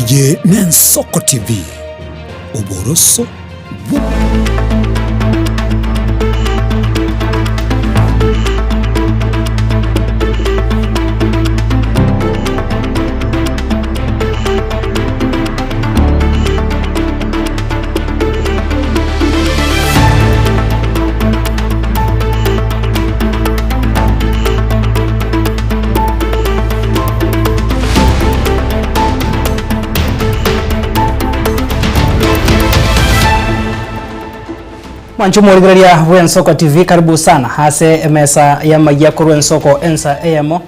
Eye n'Ensoko TV, oboroso bw. Mwanche omorigereria bw'Ensoko TV karibu sana ase emesa y'amayia korwa Ensoko ensa eyemo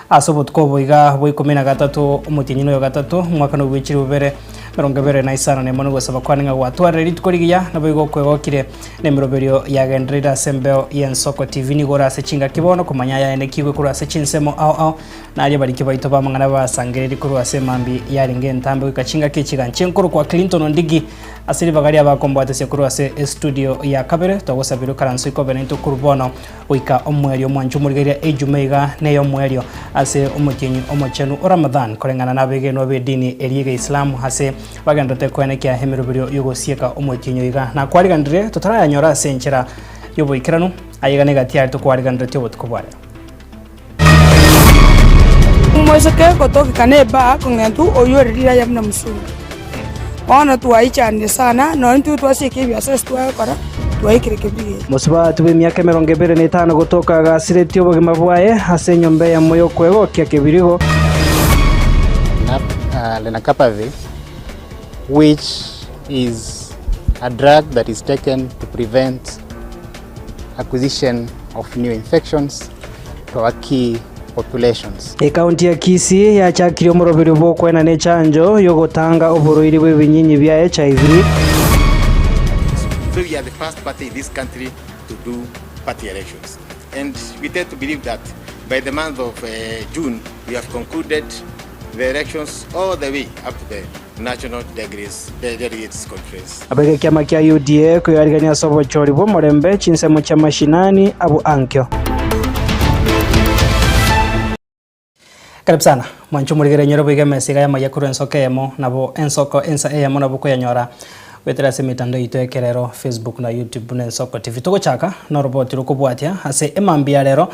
ase obotuko obo iga bwa ikomi na gatato omotienyi noyo gatato omwaka nobwechire bubere 25 na emo nogosaba kwane ng'a gwatwarire rituko rigiya naboigo okwegokire Nemeroberio yagendereire ase embeo y'Ensoko TV nigo ore ase chingaki bono komanya ayaenekigwe korwa ase chinsemo ao ao, na aria abariki baito b'amang'ana basangereiri korwa ase emambi yarenge entambe goika chingaki echi ganchie nkorokwa Clinton Ondigi ase ribaga riabakombwatesia korwa ase estudio ya kabere twagosabire okaranso ikobe naintwe korwa bono Goika omoerio omwanche omorigereria Ejuma iga neyomoerio ase omotienyi omochenu o Ramadhan koreng'ana nabegenwa b'edini eria y'Egeislamu ase bagenderete koenekia emeroberio y'ogosieka omotienyi oyo iga nakwariganirie totarayanyora ase enchera y'oboikeranu aye iga negati aria tokwariganeretie obotuko bwa rero. Omoiseke gotokeka nebaa kong'entu oyio ore riraya buna musungu. Bono twaichanire sana, nonya intwe twasieka ebiasara ase twagokora, twaikire kebiri eke. Mosubati bw'emiaka emerongo ebere na etano gotoka agasiretie obogima bwaye ase enyomba eyemo y'okwegokia kebirigo. Lenacapavir, which is a drug that is taken to prevent acquisition of new infections to our key populations. Ekaunti ya Kisii yachakirie omoroberio bw'okoenana echanjo y'ogotanga oborwaire bw'ebinyinyi bia HIV. So we are the first party in this country to do party elections and we tend to believe that by the month of June we have concluded the elections all the way up to the National Delegates, Delegates Conference. Abeke ekiama kia UDA koyarigania ase obochori bw'omorembe chinsemo chia mashinani abwo ankio. Karibu sana mwanche omorigere enyore boiga emesa iga y'amaiga korwa ensoko eyemo nabo ensoko ensa eyemo nabo okoyanyora goetera ase emetandao yaito ekerero Facebook na YouTube buna Ensoko TV. Togochaka noroboti rokobwatia ase emambia ya rero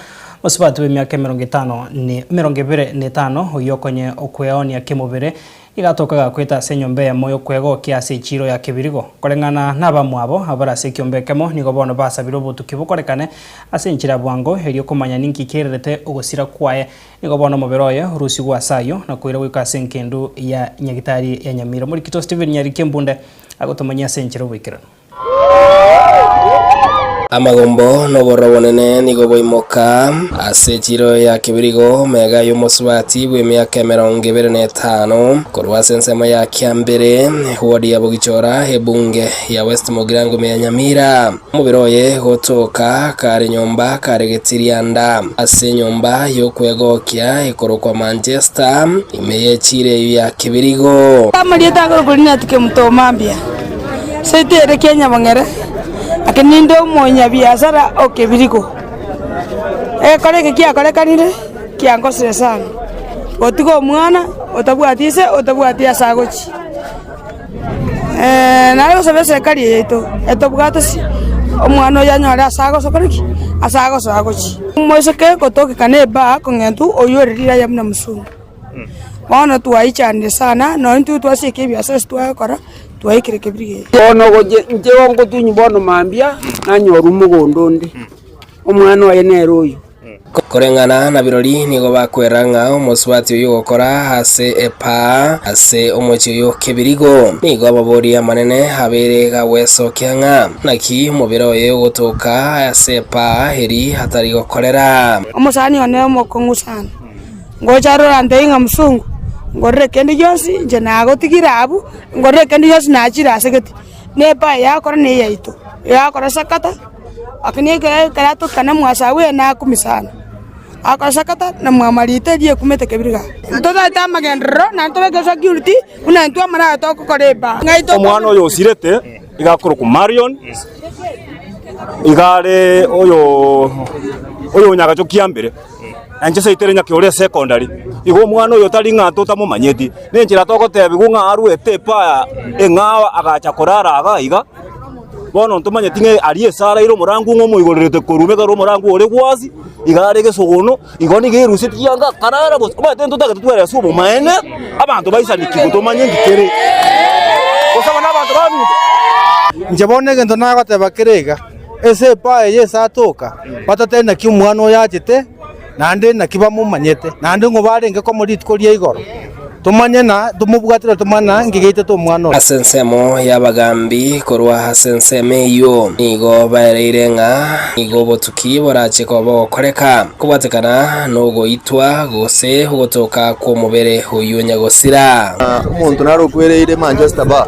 mosubati bw'emiaka emerongo etano ne emerongo ebere na etano oyio okonye okweonia kemobere Nigo atoka gakwete ase enyomba eyemo y'okwegokia ase echiiro ya kebirigo. Koreng'ana nabamwabo abare ase ekiombe ekemo nigo bono basabire obotuki bokorekane ase enchera ya bwango erio komanya ninki kererete ogosira kwaye. Nigo bono omobere oye orusigwe ase ayio na koira goika ase engendu ya Nyagitari ya Nyamira. Omorikito Stephen Nyariki Embunde agotomanyia ase enchera oboikeranu. Amagombo na obororo obonene nigo boimoka ase echiro ya kebirigo mega y'omosubati bw'emiaka emerongo ebere na etano korwa ase ensemo ya Kiambere, ward ya Bogichora, ebunge ya West Mugirango ime ya Nyamira. Omobere oye gotoka kare nyomba kare getirianda ase enyomba y'okwegokia ekorokwa Manchester ime y'echiro eyio ya Kebirigo. Amarieta akorokwa Rinati Kemuto Omambia. Seito ere kianyabong'ere, lakini ninde omonyabiasara o kebirigo. Egekora eke kiakorekanire, kiangosire sana, gotiga omwana otabwati ise, otabwati ase agochia. Nare gosaba eserekari eye yaito etobwate ase omwana oyo anyore ase agosokora ki? Ase agosoa gochia. Omoiseke gotokeka na ebaa kong'entu oyio ore riraya buna mosungu. Bono twaichanire sana, nonya intwe twasieka ebiasara ase twagokora, twaikire kebiri geke. Bono gochia inche ngotunywa bono mambia, nanyora omogondo onde, omwana oye nere oyo. Koreng'ana na birori nigo bakwera ng'a omosubati oyio ogokora ase epaa ase omochie oyo kebirigo. Nigo amabori amanene abeire gagwesokia ng'a naki omobere oye ogotoka ase epaa eri atari gokorera. Omosani one omokong'u sana. Ngocha aroro antebie ng'a Musungu, ngorere kende gionsi, inche nagotigire abwo, ngorere kende gionsi nachire ase gete. Na epae yakora na eyaito, yakora sakata, lakini ekero ekero atokana mwasa abwo nakumia sana. Akora sakata na mwamarita eria ekumete kebiri igaa. Ntotagete amagenderero naende tobeke security buna intwe amarayo togokora ebaa. Ng'ai tokobeka. Omwana oyo osirete iga akorokwa Marion, iga are oyo oyo onyagacho kiambere. Na inche seito ere Nyakeore Secondary. Igo omwana oyo tari ng'a totamomanyeti, nenchera togotebigwa ng'a arwete epaa eng'ao agacha korara iga iga, bono ntomanyeti ng'a aria ase araire omorangu ng'a omoigorerete korwa ekero omorangu ore gwasi, iga are egesogono, igo nigo eruseti rianga akarara bosa. Omanyete ntotagete twerese obomaene, abanto baisanekiwe tomanye nki kere. Gose aba nabanto baminto? Inche bono egento nagoteba kere iga, ase epaa eye ase atoka, batatebie naki omwana oyo achete, naende naki bamomanyete, naende ng'o barenge komo rituko ria igoro, tomanye na tomobwatire tomanye na nki geitete omwana oyo. Ase ensemo y'abagambi korwa ase ensemo eyio nigo baereire ng'a nigo obotuki borache koba bogokoreka kobwatekana nogoitwa gose ogotoka kw'omobere oyio nyagosira. Omonto nare okwereire Manchester Bar,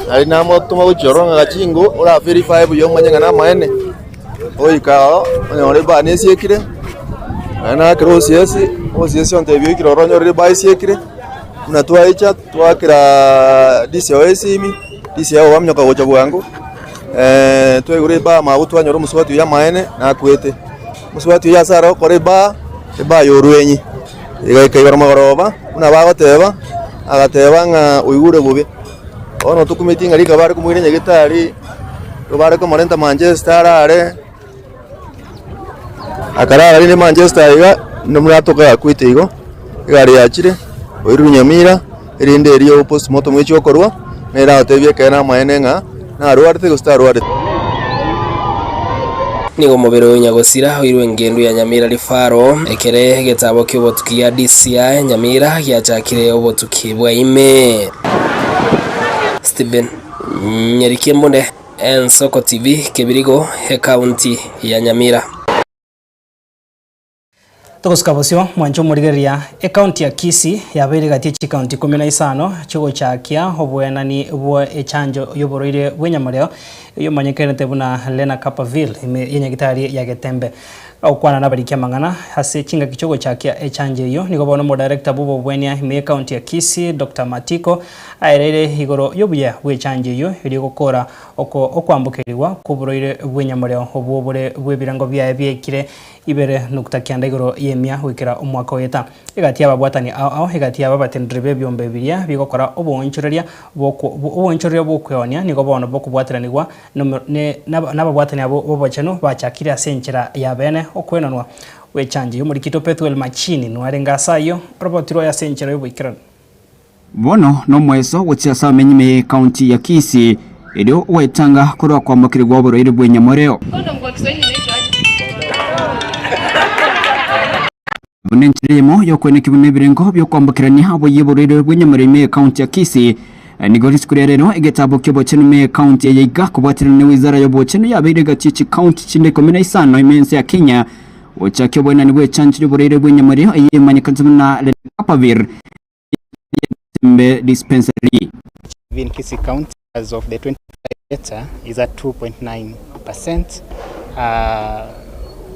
nari namotoma gochia ororo ng'a gachingo ora verify buya omanye ng'a namaene. Goika oo, onyore ebaa nesiekire, naende naakera osiesi, osiesi ontebia oikire ororo onyore ebaa esiekire, buna twaicha twaakera DCO esimi, DCO baminyoka gocha bwango, twaigure ebaa mago twanyora omosubati oyio amaene nakwete. Omosubati oyio ase are gokora ebaa, ebaa ya orwenyi, egaika igoro mogoroba, buna bagoteba, agateba ng'a oigure bobe. Bono tokumeti ng'a rika bare komoira nyagetari, nigo bare komorenta Manchester arare, akarara rende Manchester iga, naende buna atoka gakwete igo, egari yachire, oirwe Nyamira, erinde erio postmortem echie gokorwa, nere agotebie ekeene amaene ng'a narwarete gose tarwareti. Nigo omobere oyo nyagosira oirwe engendu ya Nyamira Rifaro, ekere egetabo ki'obotuki gia DCI Nyamira giachakire obotuki bwa ime. Stephen Nyarikembunde, Ensoko TV, Kebirigo, Ekaunti ya Nyamira. Togosuka bosio, mwanche omorigereria, Ekaunti ya Kisii yabeire egati ye chikaunti ikomi na isano chiogochakia oboenani bwa echanjo y'oborwaire bw'enyamoreo eyio omanyekanete buna Lenacapavir ime y'enyagitari ya Getembe. Gokwana nabariki amang'ana ase chingaki chiogochakia echanjo eyio, nigo bono omodirector bw'obobwenia ime y'ekaunti ya Kisii Doctor Matiko aereire igoro y'obuya bw'echanjo eyio erio gokora oko okwambokerigwa kw'oborwaire bw'enyamoreo obwo bore bw'ebirengo biaye biaikire Ibere nukta kianda igoro y'emia goikera omwaka oeta. Egati y'ababwatani ao ao egati yabo abateneneri b'ebiombe biria bigokora oboonchoreria oboonchoreria bw'okweonia nigo bono bokobwateranigwa nababwatani abwo b'obochenu bachakire ase enchera ya beene okwenanwa gw'echanjo y'omorikito Pethuel Machini nwarenge ase ayio oroboti rwaye ase enchera y'oboikeranu. Bono nomoeso gochia ase abamenyi b'Ekaunti ya Kisii, erio gwetanga korwa kwambokerigwa oborwaire bw'enyamoreo. Buna enchera eyemo y'okoenekia buna ebirengo bi'okwambokerania oboyia oborwaire bw'enyamoreo ime y'Ekaunti ya Kisii, nigo rituko ria rero egetabu ki'obochenu ime y'Ekaunti eye iga kobwaterana ne wizara y'obochenu yabeire egati ye chikaunti chinde ikomi na isano ime y'ense ya Kenya gochakia oboenani bw'echanjo y'oborwaire bw'enyamoreo eye emanyekanete buna Lenacapavir. Getembe Dispensary. In Kisii County as of the 25 data is at 2.9 percent. Uh,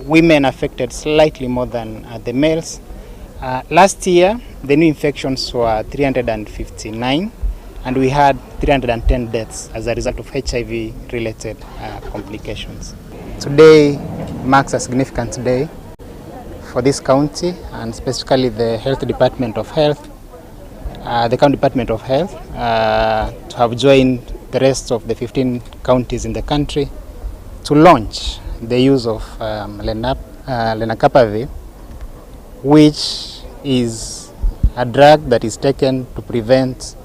women affected slightly more than uh, the males. Uh, last year, the new infections were 359 and we had 310 deaths as a result of HIV related uh, complications. Today marks a significant day for this county and specifically the Health Department of Health, uh, the County Department of Health, uh, to have joined the rest of the 15 counties in the country to launch the use of um, Lenap, uh, lenacapavir, which is a drug that is taken to prevent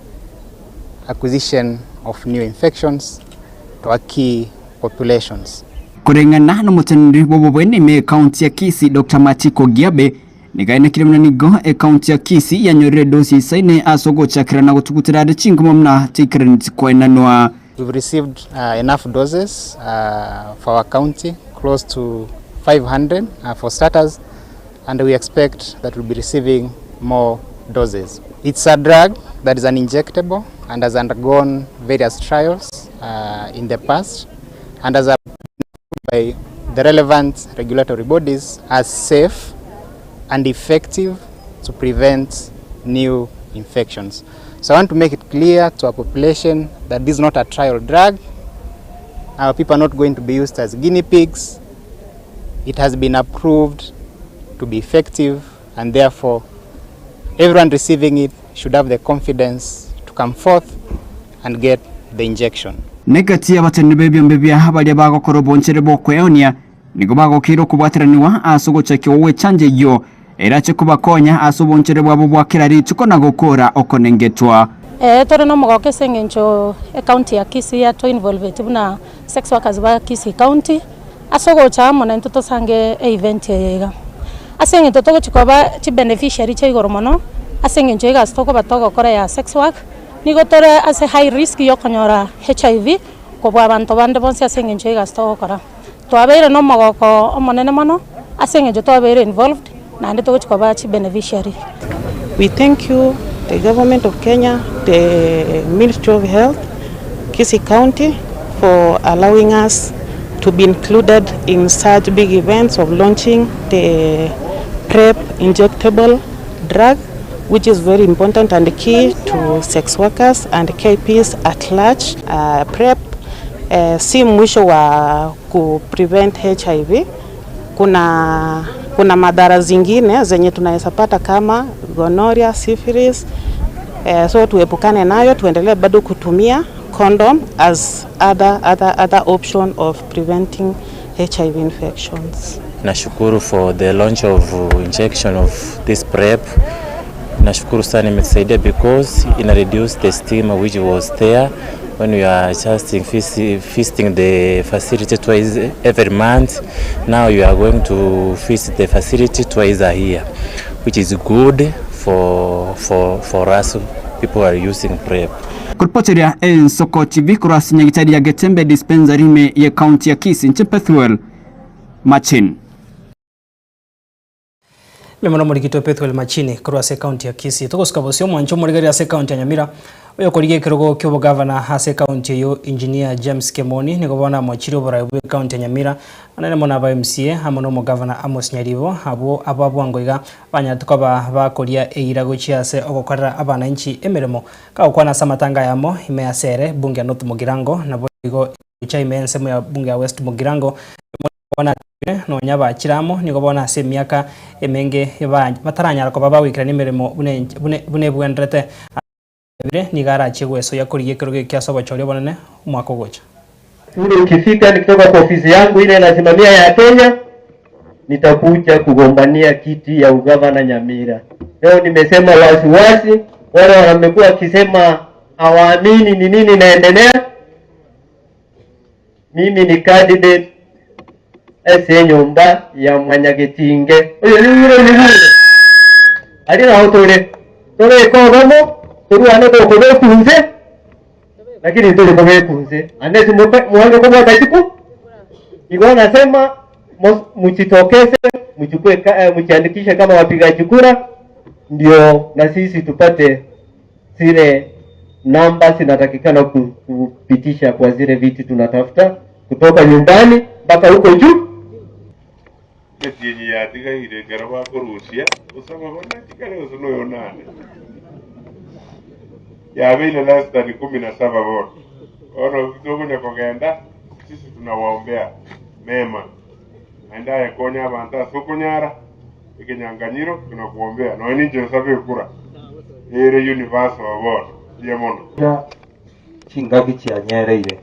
acquisition of new infections to our key populations. Koreng'ana nomoteneneri bw'obobweni ime y'Ekaunti ya Kisii Doctor Matiko Giabe, nigo ainekire buna nigo Ekaunti ya Kisii yanyorire edosi eisaine ase ogochakera na gotugutera are chingoma buna tiikeraneti koenanwa. We've received uh, enough doses uh, for our county, close to 500 uh, for starters, and we expect that we'll be receiving more doses. It's a drug that is an injectable and has undergone various trials uh, in the past and has been by the relevant regulatory bodies as safe and effective to prevent new infections. So I want to make it clear to our population that this is not a trial drug. Our people are not going to be used as guinea pigs. It has been approved to be effective and therefore everyone receiving it should have the confidence to come forth and get the injection. Negati y'abateneni b'ebiombe bia baria bagokora obonchera bw'okweonia, nigo bagokeire okobwateranigwa ase ogochakigwa gw'echanjo eyio erache kobakonya ase obonchera bwabo bwa kera rituko na gokoora okonengetwa. Ee, tore nomogoko ase engencho ecounty ya Kisii yatoinvolveti buna sex workers ba Kisii county ase ogocha amo naintwe tosange e event eye iga. Ase eng'encho togochi koba chibeneficiary chia igoro mono, ase eng'encho egasi tokoba togokora ya sex work, nigo tore ase high risk yokonyora HIV kobua abanto bande bonsi ase eng'encho y'egasi togokora. Twabeire nomogoko omonene mono ase eng'encho twabeire involved naende togochi koba chibeneficiary. We thank you the government of Kenya, the Ministry of Health, Kisii County for allowing us to be included in such big events of launching the PrEP injectable drug which is very important and key to sex workers and KPs at large. Uh, PrEP eh, si mwisho wa ku prevent HIV. Kuna, kuna madhara zingine zenye tunaweza pata kama gonorrhea, syphilis. Eh, so tuepukane nayo, tuendelee bado kutumia condom as other, other, other option of preventing HIV infections. Nashukuru for the launch of injection of this PrEP. Nashukuru sana imetusaidia because ina reduce the stigma which was there when we are just visiting the facility twice every month. Now you are going to visit the facility twice a year, which is good for, for, for us people who are using PrEP. Koripoteria Ensoko TV korwa ase nyagitari ya Getembe Dispensary ime ye county ya Kisii, inche Pethuel Machin. Mimo nomorikito Pethuel Machini korwa ase ekaunti ya Kisii. Togosuka bosio omwancho omorigeri ase ekaunti ya Nyamira oyokorigia ekerogo ki'obogavana ase ekaunti eyio Engineer James Kemoni nigo bono amochirie oborai bw'ekaunti ya Nyamira anene mono aba MCA amo nomogavana Amos Nyaribo abwo aba bwango iga banyarete koba bakoria eira gochia ase ogokorera abananchi emeremo kagokwana ase amatanga ayamo ime ase ere bunge ya North Mugirango naboigo gochia ime ensemo ya bunge ya West Mugirango Kemoni bono atebire nonya bachire amo nigo bono ase emiaka emenge bataranyara koba bagoikerania emeremo buna buna ebwenderete atebire nigo arachie gwesoyia korigia ekerogo ekio ase obochori obonene omwaka ogocha. Ule ukifika nikitoka kwa ofisi yangu ile nasimamia ya Kenya, nitakuja kugombania kiti ya ugavana Nyamira. Leo nimesema wasiwasi, wale wamekuwa wakisema hawaamini ni nini inaendelea. Mimi ni candidate ase enyomba ya Mwanyagetinge. Oyo niure niure. Ari naho tore. Tobeke obomo, torwane tokobekwa inse, lakini ntore kobekwa inse. Unless mwange kobwata chiku. Igo nasema mjitokeze, mchukue mjiandikishe kama wapigaji kura, ndio na sisi tupate zile namba zinatakikana kupitisha kwa zile viti tunatafuta kutoka nyumbani mpaka huko juu. Emetienyi yatigaire ekero bakorusia, osaba bono chikare gose noyo nane. Yabeire less than kumi na saba bono. Bono tokonya kogenda, sisi tunawaombea mema. Naende aye konya abanto ase okonyara, ekenyanganyiro tunakuombea. Nonya ninche nsabe ekura, ere universal bono, mbuya mono. Chingaki chianyereire.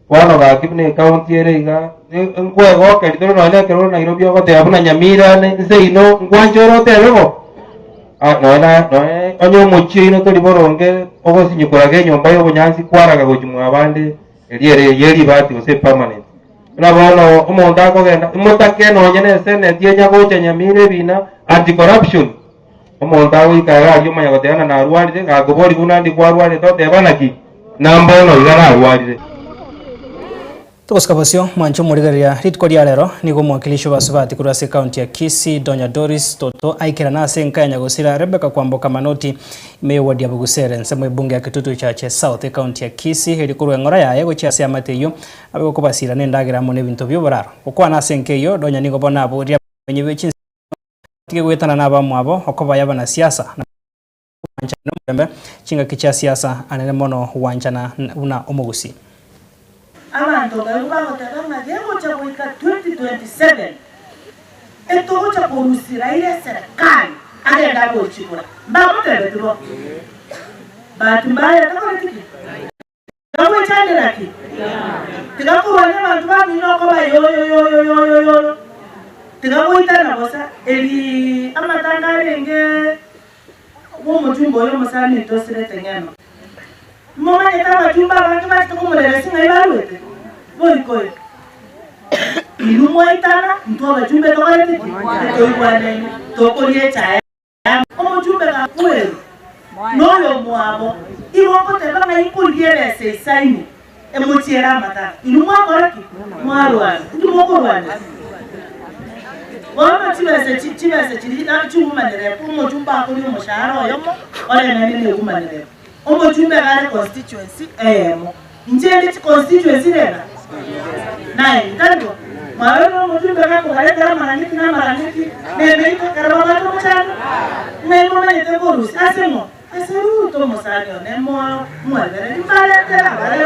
Bono gaki buna ecounty ere iga, nkwegokeria tore nonya ekero ore Nairobi ogoteba buna Nyamira nse ino nkwancha ore otebe bo? Nonya nonya onye omochie oino tori boronge ogosinyukoraga enyomba ya obonyansi kwaraga gochia mwabande eria ere ye ribati gose permanent. Buna bono omonto akogenda motake nonye na eseneti enya gocha Nyamira ebina anti corruption. Omonto agoika iga aria omanya goteba ng'a narwarire, gakoboria buna ndi kwarwarete oteba naki? Nambono iga narwarire. Togosika bosio, mwanche omorigereria rituko ria rero, nigo omwakilishi obasubati korwa ase ekaunti ya Kisii, Donya Doris Toto aikerana ase enka ya nyagosira Rebecca Kwamboka Manoti ime y'eward ya Bugusere ensemo ebunge ya Kitutu Chache South ekaunti ya Kisii erio korwa eng'ora yaye gochia ase eamate eyio abe gokobasira nendagera amo nebinto bioboraro. Gokwana ase enka eyio, Donya nigo bono aboria abamenyi be chinse Batige goetana nabamwabo, okobaya abanasiasa, na gwanchana nomorembe, chingaki chia siasa, anene mono gwanchana buna omogusii. Abanto barabwo bagoteba ng'a gegocha goika 2027, Etogocha korusia Raila eserekari agende abe ochigora. Mbamotebeti bo? Bahati mbaya takoreti ki? Tiga gwechandera ki? Tiga korwania abanto bamino okoba yoyo yoyo yoyo yoyo. Tiga goitana bosa. Eri amatanga arenge bw'omochumba oyo omosani oito osirete ng'eno. Momanyete abachumba abange bachete komorera ase ng'ai barwete? Boikoyo. Inwe mwaitana, intwe abachumba etokorete ki? Etoigwanaine, tokoria echae amo. Omochumbe gakwerwa noyomwabo, igo okoteba ng'a inkorigia ebesa eisaine emochiere amatanga. Inwe mwakora ki? Mwarwana. Inki mokorwanera? Bono chibesa echi, chibesa chiria chiumanire, omochumbe akoria omoshahara oyomo, oreng'aine neumanire. Omochumbe iga are constituency eyemo. Inche inde chiconstituency rega nine, tari bo? Mwarorire omochumbe iga akobaretera amarangeti na amarangeti na emeito ekero babwate omochando? Ng'ai momanyete korusia? Ase ng'o? Ase Ruto omosani one mwebereri mbaretere abare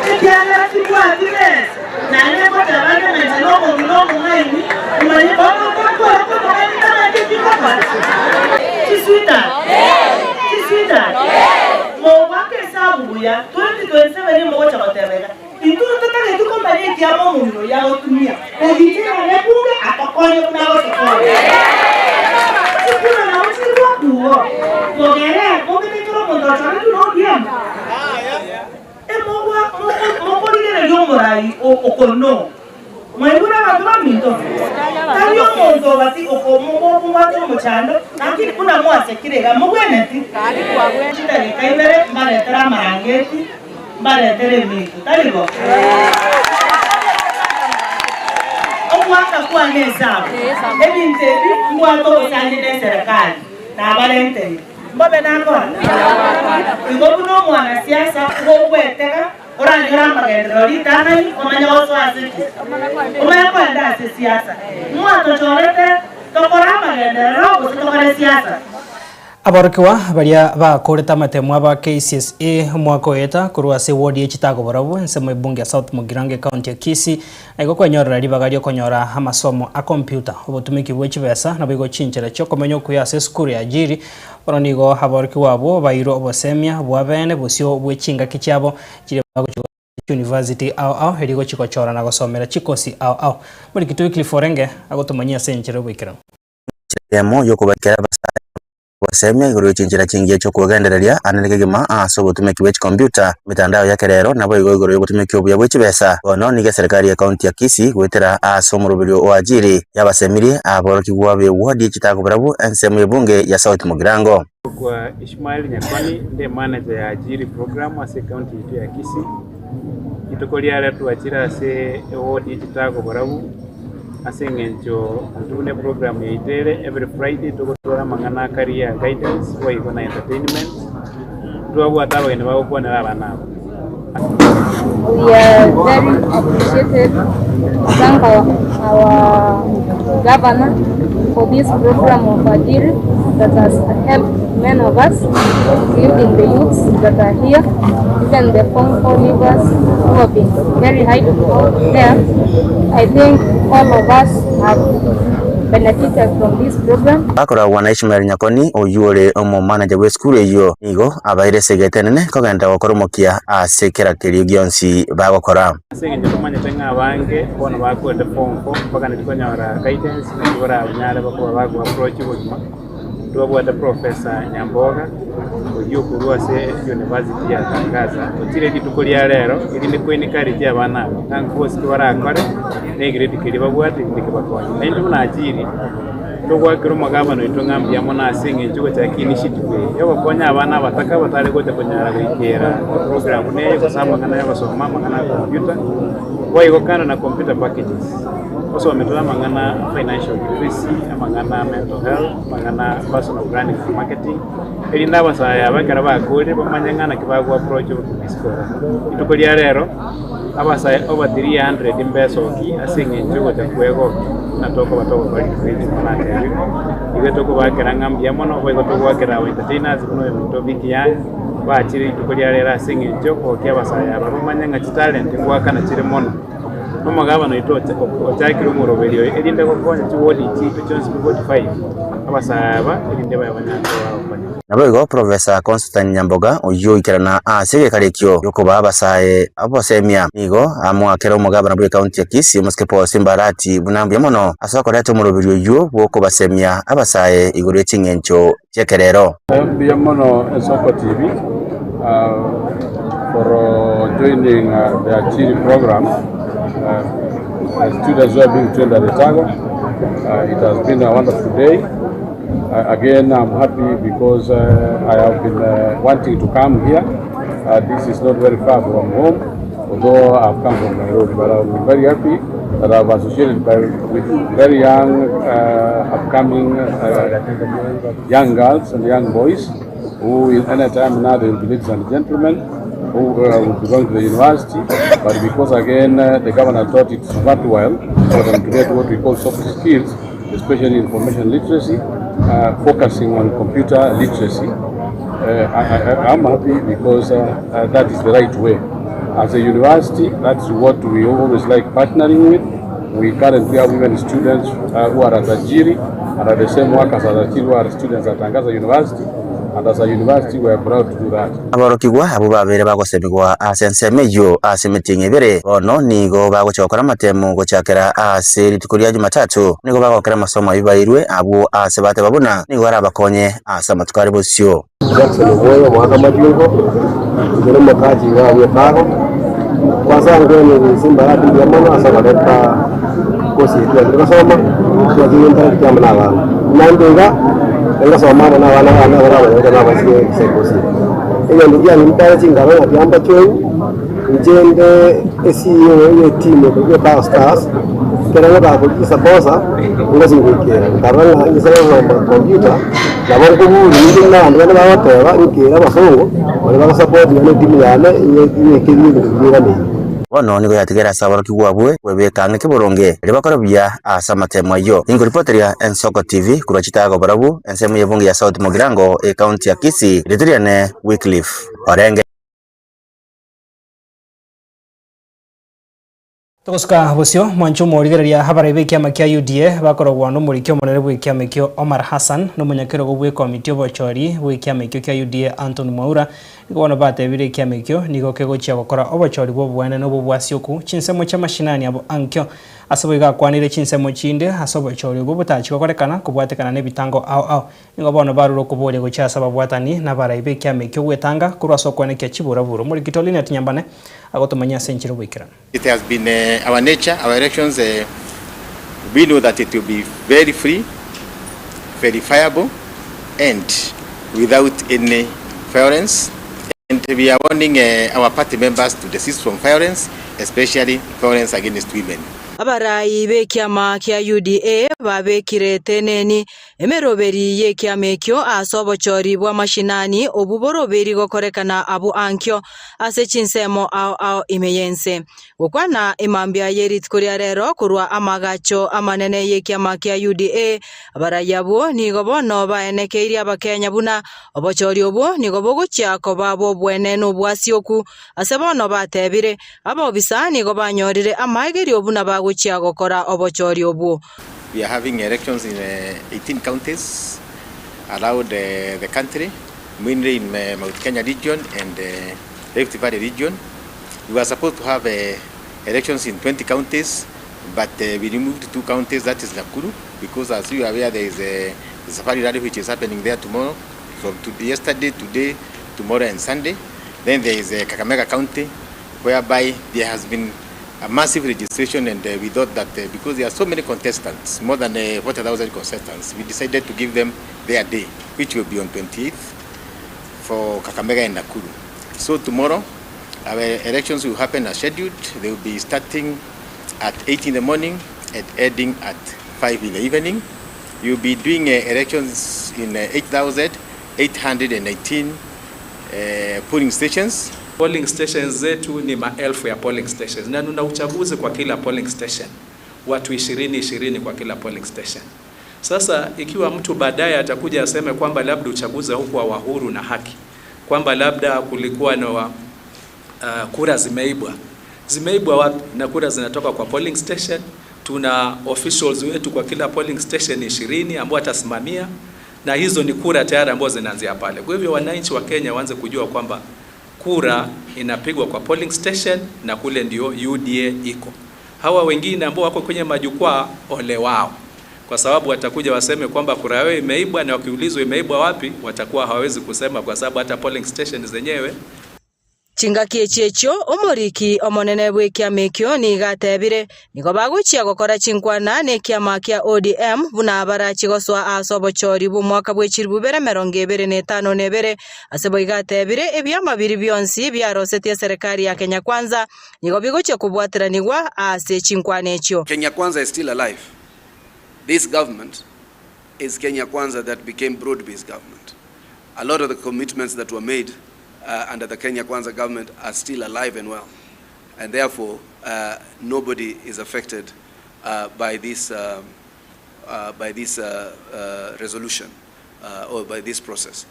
ekiagera tibwati besa naende ngoteba ande ng'a inche nomong'ina omong'aini omanye bono ngokora komong'aini tamanyeti eki ngokora. Chisweetheart, chisweetheart, mogoaka esabu buya 2027 mogocha goteba iga, intwe ntotageti komanya ekiama omong'ina oyio agotumia, ogichera nebunge atokonye buna agotokonya. Chikura nabo chiri gokuo, mogere mobeke kera omonto ochoretwe na ODM. Emogwa mokorigereria omorai okono. Mwaigure abanto baminto? Tari omonto obati okomobwate omochando, lakini buna mwasekire iga mobweneti. Chidageka ibere mbaretere amarangeti, mbaretere emiko, tari bo? Ogoaka kwane esabu, ebinto ebi mbwate obosani ne eserekari, nabarenteire. Mbobe nakora? Igo buna omwanasiasa gogwetega oranyore amagenderero ritang'ani omanye gosoa ase ki? Omanye koenda ase siasa. Mwatochorete tokore amagenderero gose tokore siasa? Aborokigwa baria bakorete amatemwa ba KCSE omwaka oeta korwa ase eward ye Chitago barabwo ensemo ebunge ya South Mugirango ecounty ya Kisii na igo kwenyorera ribaga riokonyora amasomo a computer, obotumiki bwe chibesa naboigo chinchera chiokomenya okuya ase esukuru ya Ajiri. Bono nigo aborokigwa abwo bairwe obosemia bwa bene bosio bwe chingaki chiabo chiria bagochi chiuniversity ao ao erio gochi gochora na gosomera chikosi ao ao. Morikito Wycliffe Orenge agotomanyia ase enchera yoboikeranu. Enchera eyemo y'okobakera abasae Gosemia igoro ye chinchera chingiya chi'okwegendereria ande kegima ase obotumeki bwe chikompiuta, emetandao ya kerero, naboigo igoro y'obotumeki obuya bwe chibesa. Bono nigo eserekari ye county ya Kisii goetera ase omoroberio o Ajiri yabasemirie aborokigwa be ward chitakobarabwo ensemo y'ebunge ya South Mugirango. Kwa Ishmael Nyakoni nde manager ya Ajiri program ase ecounty yaito ya Kisii. Rituko riare twachire ase eward ye chitakobarabwo. Ase eng'encho intwe buna eprogram yaito ere every Friday togotwara amang'ana a career guidance boigo na entertainment, ntwabwate abageni bagokwanera abana aba. We are very appreciated to thank our, our governor for this program of Ajiri that has helped many of us, including the youths that are here, even the form 4 leavers who have been very idle there. I think all of us have benefited from this program. Bakoragwa na Ishmael Nyakoni, oyio ore omomanager bw'esukuru eyio, nigo abaire esegete enene kogenderera gokora omokia ase kera keria gionsi bagokora. Ase engencho tomanyete ng'a abange bono bakorete form four mbaganeti konyora guidance naki baranyare koba bago approach obogima. Ntwabwate Professor Nyamboga oyio okorwa ase University ya Tangaza ochire rituko ria rero erinde ko encourage abana aba ng'a nkosi ki barakore na egrade keria babwate erinde kebakonye. Naintwe buna Ajiri togoakera omogabana oito ng'a mbuya mono ase eng'encho ogochaka initiative eye yogokonya abana abataka batare gocha konyara goikera eprogram buna eye gose amang'ana ya ogosoma amang'ana a computer boigo kando na computer packages. Osome tore amang'ana a financial literacy, amang'ana a mental health, amang'ana a personal branding and marketing, erinde abasae aba ekero bakorire bamanye ng'a naki bago approach obogima isiko iga. Rituko ria rero, abasae over 300 mbesoki ase eng'encho yogocha kwegokia buna tokoba togokora rituko eri rimo natebire, igo tokobakera ng'a mbuya mono, boigo togoakera our entertainers buna oyominto Vicky Young, bachire rituko ria rero ase eng'encho yokogokia abasae aba bamanye ng'a chitalent ngoakana chire mono. Omogabana oito ochakire omoroberio oyo erinde gokonya chiwodi chiaito chionsi pi 45 abasae aba erinde babe banyare koba bagokonya. Naboigo Professor Constantine Nyamboga oyio oikerana ase egekaro ekio giokobaa abasae obosemia nigo amoakera omogabana bw'ecounty ya Kisii omosike Paul Simba Arati buna mbuya mono ase okoreta omoroberi oyio bw'okobasemia abasae igoro ye ching'encho chi'ekerero. Mbuya mono Ensoko TV for joining the Achiri program. The students who are being trained at Etago. It has been a wonderful day. Again, I'm happy because I have been wanting to come here. This is not very far from home, although I've come from Nairobi, but I'm very happy that I've associated by, with very young, upcoming young girls and young boys who any time now they will be ladies and gentlemen who will be going to the university. But because again the governor thought it's worthwhile for them to get what we call soft skills, especially information literacy, focusing on computer literacy. I'm happy because that is the right way. As a university, that's what we always like partnering with. We currently have even students who are at Ajiri and at the same workers at Ajiri who are students at Tangaza University. And as a university, we are proud to do that. Aborokigwa abwo babeire bagosemigwa ase ensemo eyio ase emetienyi ebere, bono nigo bagochia gokora amatemu gochakera ase rituko ria Jumatatu. Nigo bagokera amasomo ayio bairwe abwo ase bateba buna nigo arabakonye ase amatuko are bosio. Jackson Obwoyo, omogaka Majungo, inche nomokachi iga abwo Etago, kwanza nkwenye Simba yaito mbuya mono ase okoreta course eye twachire gosoma, twachire interact amo na abana. Naende iga, ngosoma amo na abana bane abare abanyaroka na abaiseke ase ecourse eye. Egento kianyimitare chingaro ng'a tiga mbachoini, inche inde eCEO ye etimu ya Etago Stars, ekero ngotaka korigia esaposa, ngochi goikera, nkarora ng'a inse gosoma computer. Nabo nkoburia inde buna abanto bande bagoteba, nkere abasongo baria bagosupport nonye etimu yane ing'ekerie ebinto biria eganeire. Bono nigo yatigere ase aborokigwa abwo kwebeka ang'e kiboronge, erio bakore buya ase amatemo ayio. Ninkoripoteria Ensoko TV korwa chitaago barabwo, ensemo y'ebunge ya South Mugirango, ecounty ya Kisii, rieta riane Wycliffe Orenge. Togosuka bosio, mwanche omorigereria abarai b'ekiama kia UDA bakorogwa nomoriki omonene bw'ekiama ekio Omar Hassan na omonyakerogo bw'ekomiti y'obochori bw'ekiama ekio kia UDA Anton Mwaura nigo bono batebire ekiama ekio nigo kegochia gokora obochori bw'oboene na obobwasioku chinsemo chi'amashinani abo ankio ase boigo akwanire chinsemo chinde ase obochori obwo botachi gokorekana kobwatekana nebitango ao ao Nigo bono barure okoboria gochia ase ababwatani na abarai b'ekiama ekio gwetanga korwa ase okwenekia chiburaburo. Omoriki Linet Nyambane agotomanyia ase enchera oboikeranu. It has been our nature, our elections we know that it will be very free, verifiable and without any violence and we are warning our party members to desist from violence especially violence against women. Abarai b'ekiama kia UDA babekire teneni Emeroberi y'ekiama ekio ase obochori bw'amashinani obwo boroberi gokorekana abwo ankio ase chinsemo ao ao ime y'ense. Gokwana emambia ye rituko ria rero korwa amagacho amanene y'ekiama kia UDA, abarai abwo nigo bono baenekeirie Abakenya buna obochori obwo nigo bogochia koba bw'obwene nobwasioku. Ase bono batebire, Abobisa nigo banyorire amaegerio buna bagochia gokora obochori obwo. We are having elections in 18 counties around the country, mainly in Mount Kenya region and Rift Valley region. We were supposed to have elections in 20 counties, but we removed two counties, that is Nakuru, because as you are aware there is a safari rally which is happening there tomorrow, from to yesterday, today, tomorrow and Sunday. Then there is Kakamega County, whereby there has been a massive registration and uh, we thought that uh, because there are so many contestants, more than uh, 40,000 contestants, we decided to give them their day, which will be on 28th for Kakamega and Nakuru. So tomorrow, our elections will happen as scheduled. They will be starting at 8 in the morning and ending at 5 in the evening. You'll be doing uh, elections in uh, 8,819 uh, polling stations. Polling stations zetu ni maelfu ya polling stations na tuna uchaguzi kwa kila polling station, watu ishirini ishirini kwa kila polling station. Sasa ikiwa mtu baadaye atakuja aseme kwamba labda uchaguzi haukuwa wa huru na haki, kwamba labda kulikuwa na kura zimeibwa, Zimeibwa wapi? Na kura zinatoka kwa polling station. Tuna officials wetu kwa kila polling station 20 ambao watasimamia, na hizo ni kura tayari ambazo zinaanzia pale. Kwa hivyo wananchi wa Kenya waanze kujua kwamba kura inapigwa kwa polling station na kule ndio UDA iko. Hawa wengine ambao wako kwenye majukwaa, ole wao, kwa sababu watakuja waseme kwamba kura yao imeibwa, na wakiulizwa imeibwa wapi, watakuwa hawawezi kusema, kwa sababu hata polling station zenyewe Chingaki echi echio omoriki omonene bw'ekiama ekio nigo atebire, Nigo bagochia gokora chinkwana nekiama kia ODM buna barachie gosoa ase obochori bw'omwaka bwe chilifu bibere emerongo ebere na etano na ebere. Ase boigo atebire, Ebiama biria bionsi biarosetie eserekari ya Kenya Kwanza nigo bigochia kobwateranigwa ase chinkwana echio. Kenya Kwanza is still alive. This government is Kenya Kwanza that became broad-based government. A lot of the commitments that were made uh, under the Kenya Kwanza government are still alive and well. And therefore, uh, nobody is affected uh, by this, um, uh, by this uh, uh, resolution uh, or by this process.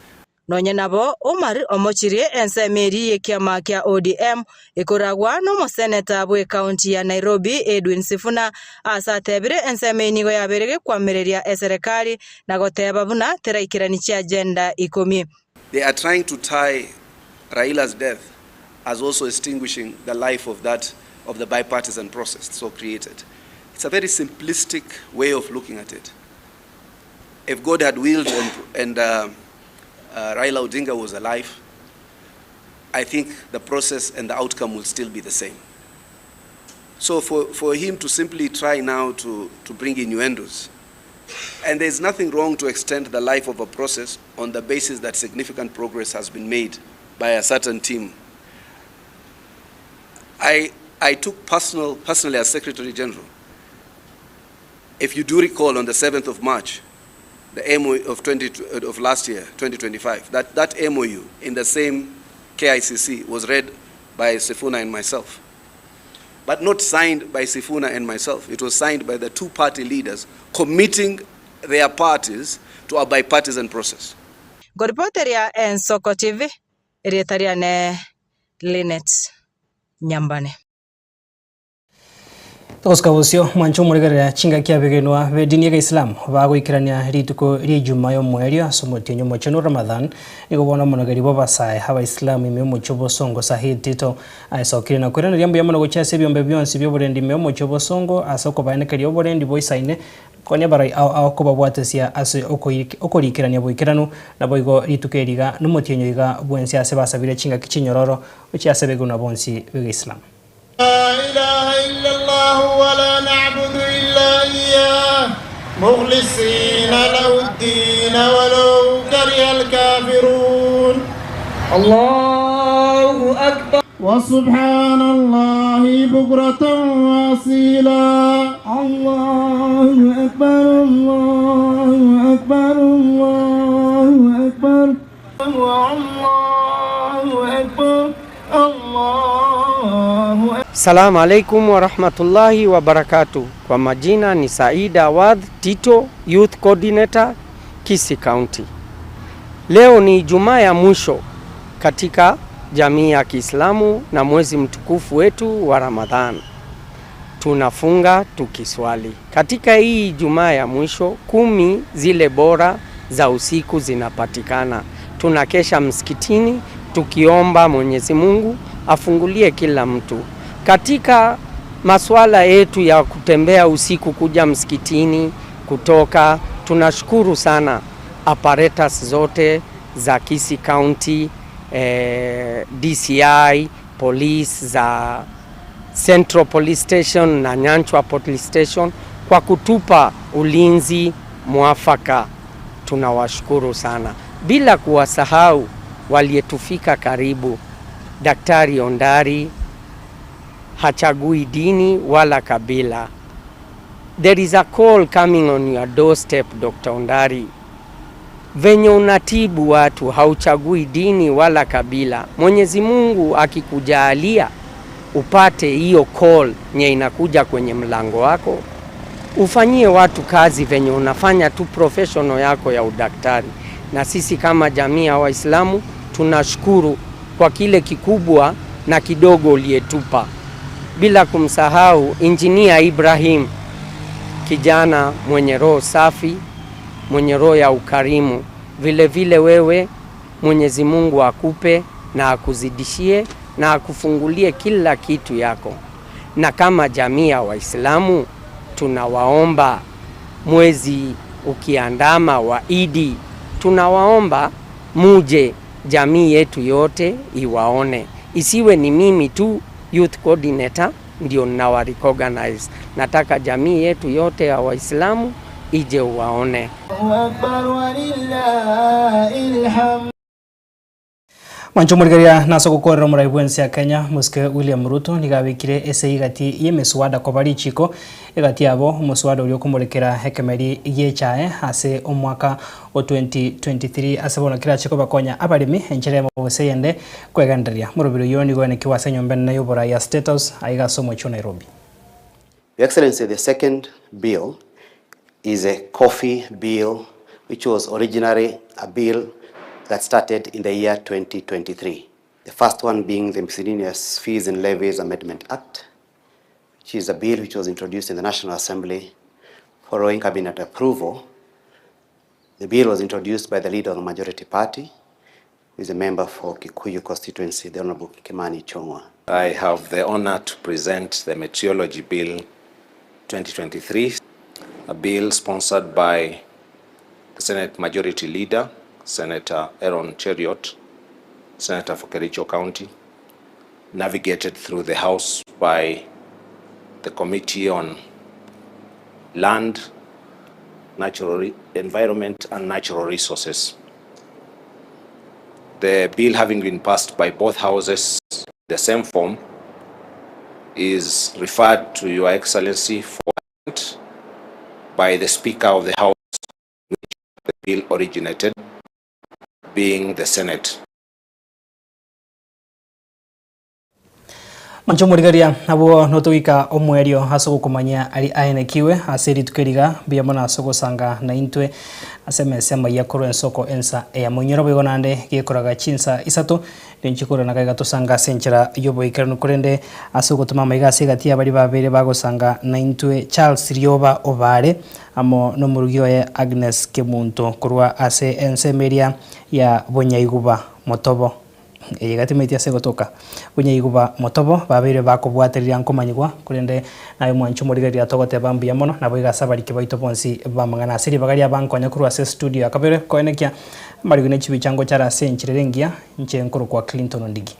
Nonya nabo, Omar omochirie ensemo eria y'ekiama kia ODM ekoragwa n'omoseneta bw'ecounty ya Nairobi Edwin Sifuna ase atebire ensemo eye nigo yabeire gekwamereria eserekari na goteba buna teraikerani chiagenda ikomi. They are trying to tie Raila's death as also extinguishing the life of that of the bipartisan process so created. It's a very simplistic way of looking at it. If God had willed and, and Raila Odinga was alive, I think the process and the outcome will still be the same. So for, for him to simply try now to, to bring innuendos, and there's nothing wrong to extend the life of a process on the basis that significant progress has been made by a certain team. I, I took personal, personally as Secretary General, if you do recall on the 7th of March, the MOU of, 20, of last year, 2025, that, that MOU in the same KICC was read by Sifuna and myself, but not signed by Sifuna and myself. It was signed by the two party leaders committing their parties to a bipartisan process. Ngoripoteria Ensoko TV, erieta riane Linet Nyambane. Togosika bosio mwancho omorigerera chingaki abegenwa be dini ya Islam bagoikerania rituko ria Ijumaa ya omwerio ase omotienyi omochenu Ramadhan nigo bono omonogeri bwa abasae abaisilamu ime omochie obosongo Sahid Tito aesokire na koiraneria mbuya mono gochia ase ebiombe bionsi bia oborendi ime omochie obosongo ase okobaenekeria oborendi boisaine konya abarai ao ao kobabwatesia ase okorikerania boikeranu naboigo rituko eri iga na omotienyi iga bwensi ase basabire chingaki chinyororo gochia ase abegenwa bonsi be Egeisilamu. لا إله إلا الله ولا نعبد إلا إياه مخلصين له الدين ولو كره الكافرون الله أكبر وسبحان الله بكرة وأصيلا الله أكبر الله أكبر الله أكبر الله أكبر الله Salamu alaikum warahmatullahi wabarakatuh. Kwa majina ni Said Awadh Tito, Youth Coordinator Kisii County. Leo ni Ijumaa ya mwisho katika jamii ya Kiislamu na mwezi mtukufu wetu wa Ramadhan. Tunafunga tukiswali. Katika hii Ijumaa ya mwisho, 10 zile bora za usiku zinapatikana. Tunakesha msikitini tukiomba Mwenyezi Mungu afungulie kila mtu. Katika masuala yetu ya kutembea usiku kuja msikitini kutoka, tunashukuru sana apparatus zote za Kisii County, DCI, police za Central Police Station na Nyanchwa Police Station kwa kutupa ulinzi mwafaka. Tunawashukuru sana, bila kuwasahau waliyetufika karibu. Daktari Ondari hachagui dini wala kabila. There is a call coming on your doorstep, Dr. Ondari. Venye unatibu watu hauchagui dini wala kabila. Mwenyezi Mungu akikujalia upate hiyo call nye inakuja kwenye mlango wako, ufanyie watu kazi venye unafanya tu professional yako ya udaktari. Na sisi kama jamii ya Waislamu tunashukuru kwa kile kikubwa na kidogo uliyetupa. Bila kumsahau Engineer Ibrahim, kijana mwenye roho safi, mwenye roho ya ukarimu. Vile vile wewe Mwenyezi Mungu akupe na akuzidishie na akufungulie kila kitu yako. Na kama jamii ya Waislamu tunawaomba mwezi ukiandama wa Idi, tunawaomba muje jamii yetu yote iwaone, isiwe ni mimi tu youth coordinator ndio ninawa recognize. Nataka jamii yetu yote ya Waislamu ije uwaone. Akbar walillahil hamd. Mwancho omorigereria nase ogokorera omorai bw'ense ya Kenya Mosike William Ruto nigo abekire esegi egati y'emeswada koba richiko egati yabo omoswada oria okomorekera ekemeri gi'echae ase omwaka o 2023 ase bono kerache kobakonya abaremi enchera eyemo gose eyende kwegendereria. Morobiri oyio nigo oenekiwa ase enyomba enene y'oborai ya State House aiga ase omochie o Nairobi. Your Excellency, the second bill is a coffee bill which was originally a bill that started in the year 2023. The first one being the Miscellaneous Fees and Levies Amendment Act, which is a bill which was introduced in the National Assembly following cabinet approval. The bill was introduced by the leader of the majority party, who is a member for Kikuyu constituency, the Honorable Kimani Ichung'wah. I have the honor to present the Meteorology Bill 2023, a bill sponsored by the Senate Majority Leader, Senator Aaron Cheruiyot, Senator for Kericho County, navigated through the House by the Committee on Land, Natural Environment and Natural Resources. The bill, having been passed by both houses, the same form, is referred to Your Excellency for assent by the Speaker of the House, which the bill originated, being the Senate. Manche omorigereria, nabwo notogoika omoerio ase ogokomanyia aria aenekiwe ase rituko eri iga, mbuya mono ase ogosanga naintwe ase emesa amaiya korwa ensoko ensa eyemo. Inyora boigo naende gekoraga chinsa isato, rinche korwa naiga tosange ase enchera y'oboikeranu korende ase ogotoma amaiga ase egati y'abaria babeire bagosanga naintwe Charles Rioba Obare amo nomorugi oye Agnes Kemunto korwa ase ensemo eria ya Bonyaiguba Motobo. Eye iga timanyeti ase egotoka. Bonyaiguba Motobo babeire bakobwatereria nkomanyigwa korende naye omwanchi omorigereria togoteba mbuya mono naboigo ase abariki baito bonsi b'amang'ana ase ribaga riabankonya korwa ase estudio ya kabere koenekia Amariko ne chibicha ngochare ase enchera ere engiya, inche nkorokwa Clinton Ondigi.